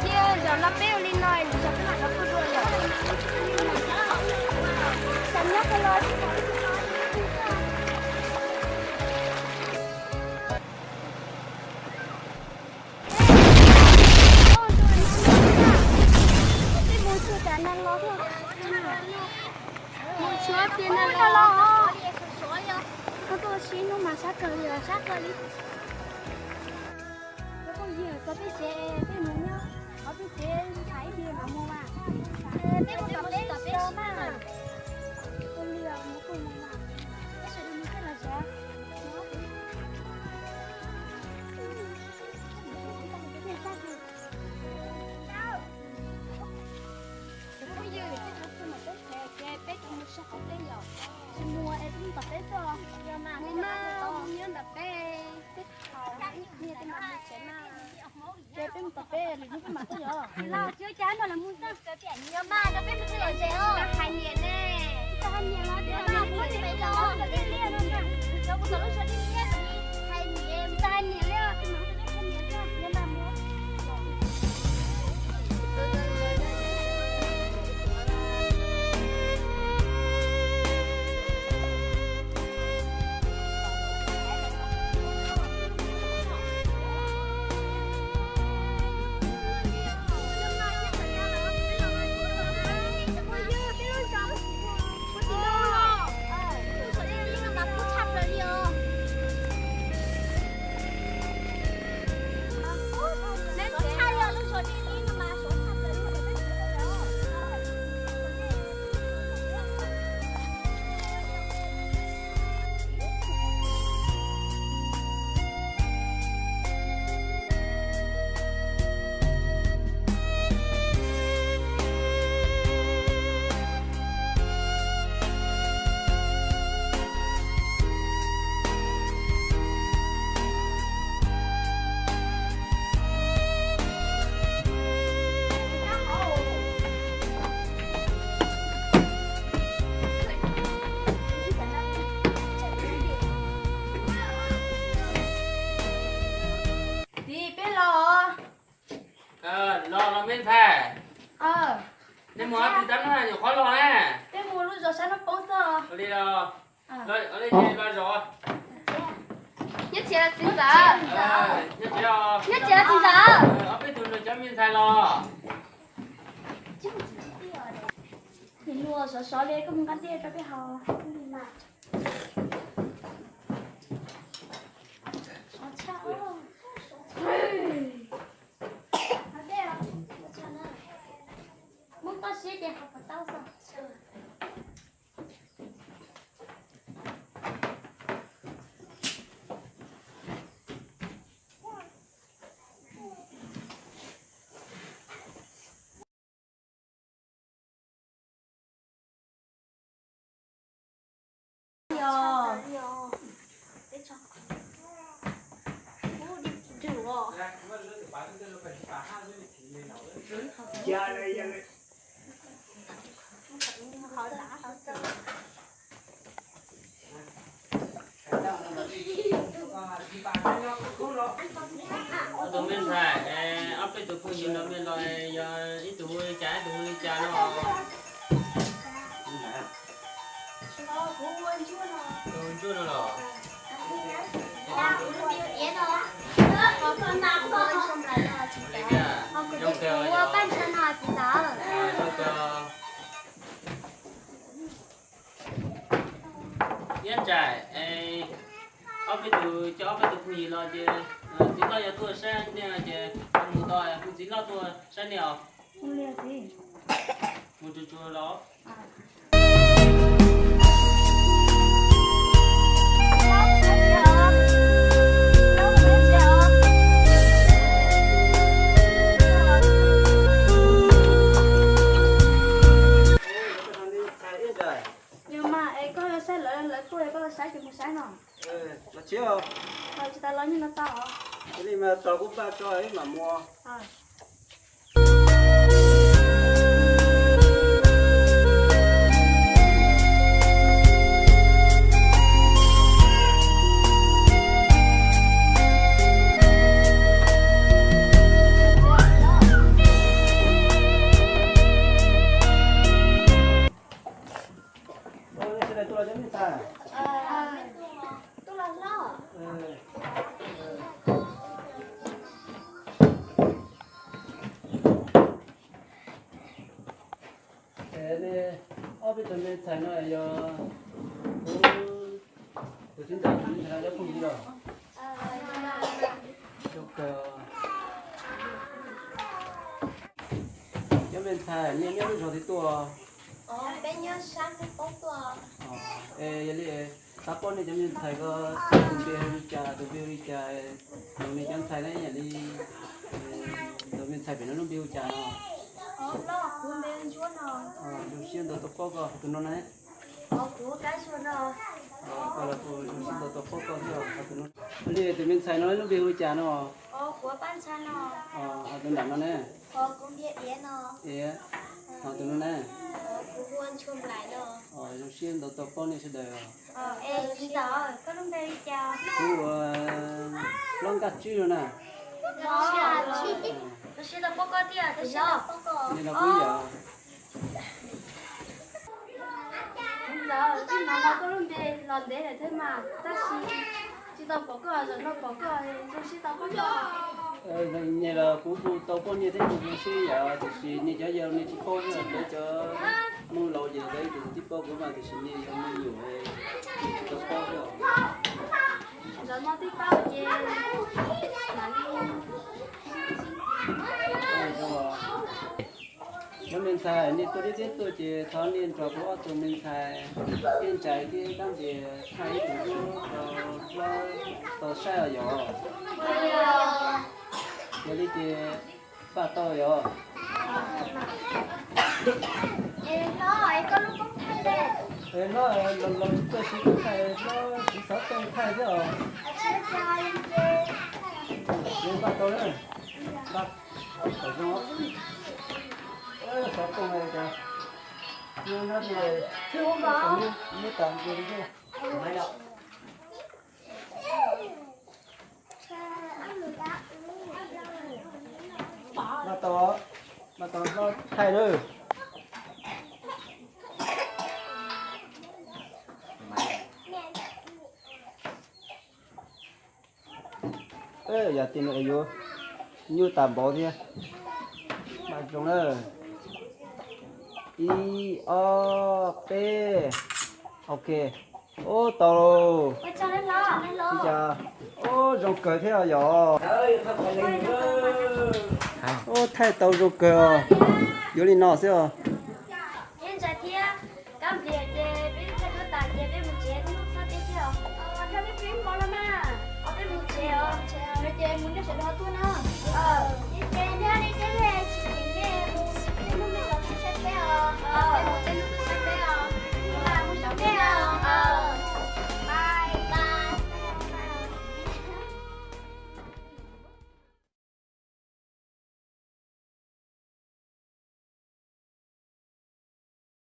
Cia zaum no peb ua li no, zaum peb mam rov qab dua yom. Tam nyob qhov los. Mus tshuav tias na los, koj tuaj sib hnub mas sab kawg li, sab kawg li. Koj yig txog peb tsev, peb mus nyob qhov peb tsev, ib pliag mam mus mas. Peb mus tom peb tsev mas. Ua li mus kuj mus mas. Peb sawv daws mus tej los tsev. Phooj ywg, peb cov tuaj tom peb tsev ces peb cov mus sab qhov peb yom. Tsis mus es peb mus tom peb tsev. Mus mas, mus nyob ntawm peb, peb thaum ib pliag peb mam mus tsev mas. Ces peb mus tom peb, lwm hnub peb mam tuaj yom. Los tsis ua cas, no los mus xwb. Yog mas, no peb mus twb los tsev os. Hais niam ne. Hais niam los, hais niam los, hais niam li, hais niam li. Txiv, peb los. Los los me ntxhais. Nej mus ob tug tab no nyuam qhuav los na. Peb mus lub zos sab hnub poob xwb. Ua li los. Los zos. Nyob tsev los txiv ntxawm. Nyob tsev los txiv ntxawm. Ob peb tug nrog cov me ntxhais los. Nim no sov sov li, koj mus nqa dej rau peb haus. Muab toj siab ces haus puas tau xwb. Ob tug me ntxhais, ob peb tug phooj ywg no mej los yog ib tug hu li cas ib tug hu li cas no? Tus Ntsuab no los? Zoo kawg, zoo kawg. Iab Ntsais, ob peb tug, coj ob peb tug phooj ywg los ces txiv loj yuav tuaj saib nej ces mus tau hu txiv loj tuaj saib nej os. Mus tsuag tsuag los. Yog mas es koj yuav saib lawv, lawv tuaj koj saib ces mus saib no. Los tsis tau los nyuj no tau. Tos kuv npaj tso ib mam mus. Ob peb tug me ntxhais no yog kuv tus txiv ntxawm tus me ntxhais no cov phooj ywg los? Cov me ntxhais nej nyob lub zog twg tuaj? Es yog li xav paub nej cov me ntxhais ko tus npe hu li cas, tus npe hu li cas, los nej cov ntxhais na ib yam li tus me ntxhais pem no lub npe hu cas no? Zoo siab ntau tau paub koj, tus no ne? Koj los kuj zoo siab ntau tau paub koj thiab. Li tus me ntxhais no lub npe hu li cas no? Tus nram no ne? Iab. Ho tus no ne? Zoo siab ntau tau paub nej sawv daws. Kuv ua Hlob Nkaj Tswb no na. Zoo siab tau paub koj thiab. Nej los kuj yog. Txiv ntxawm, txij no koj lub npe los ntev lawm thiab mas, tab sis tsis tau pom koj, zaum no pom koj zoo siab tau paub koj. Nej los kuv kuj tau paub nej thiab kuv zoo siab yom, tiam sis nej cov yau nej tsis paub, peb cov Hmoob laus ces lawv ib txwm twb paub kuv mas, tiam sis nej yog me nyuam tsis tau paub thiab. Zaum no twb paub ces mam li. Cov me ntxhais, nej tuaj deb deb tuaj ces thov nej nrog kuv ob tug me ntxhais Iab Ntsais thiab Kab Npias thaij ib tug zuab rau hlob tau saib os yom. Yog li ces npaj tau yom. Es hlob, los tsis txawj siv koob thaij, hlob siv xov tooj thaij thiab os. Npaj tau na, npaj tau zoo. Xov tooj cas, muab tas ntua li. Npaj tau, npaj tau hlob thaij na. Yog tias nws yuav nyuaj tas npaum thiab. Npaj zoo na. Ib, ob, peb. Ok. Ub, tau. Ua tsaug, ua tsaug. Ub, zoo kawg thiab yom. Ub, thaij tau zoo kawg os. Yuav li no xwb os. Ib ntsa thiab, Kab Nplias ces peb thaij duab tas ces peb mus tsev, peb mus txog teb thiab os. Yog peb pib mus los mas, os peb mus tsev os, ces mus nrog sawv daws tuaj